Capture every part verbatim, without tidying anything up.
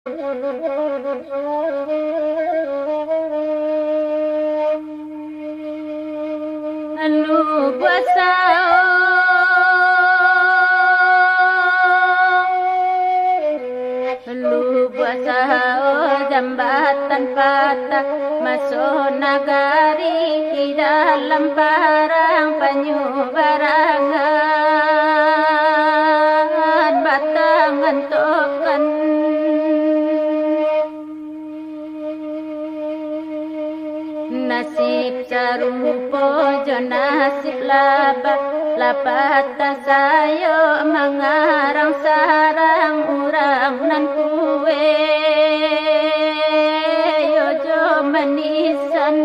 Anu buasao, anu buasao jambatan patah, maso nagari di dalam parang, panyubarangan batang antokan. Nasib sarupo jo nasib laba, lah patah sayo mangarang, sarang urang nan kuwaik yo jo manisan.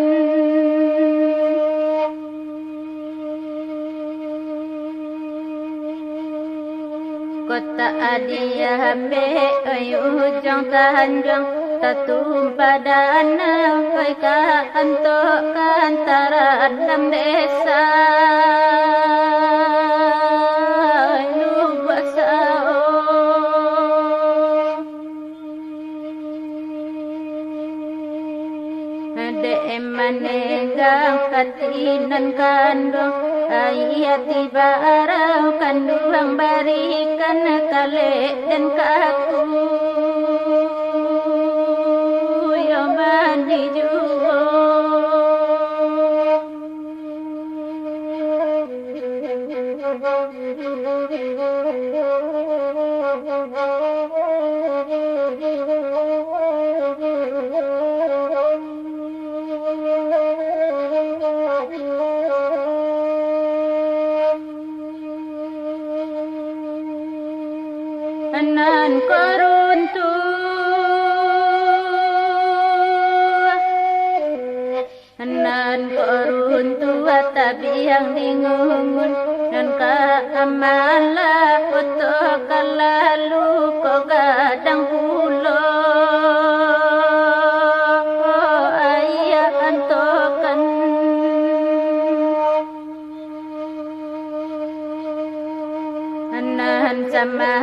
Kotak a diambek, oi, ujuang tanjuang, tatumpah danau, oi, ka antokan tarandam desa, oi, Lubuak Sawo. Dek manenggang ati nan kanduang, ai ati barau kanduang, barikan kalek den ka aku, yo mandi juo. Nan ko runtuah, nan ko runtuah tabiang di ngungun, nan ka amalah oto ka lalu ko gadang pulo, ayah antokan. Nan sama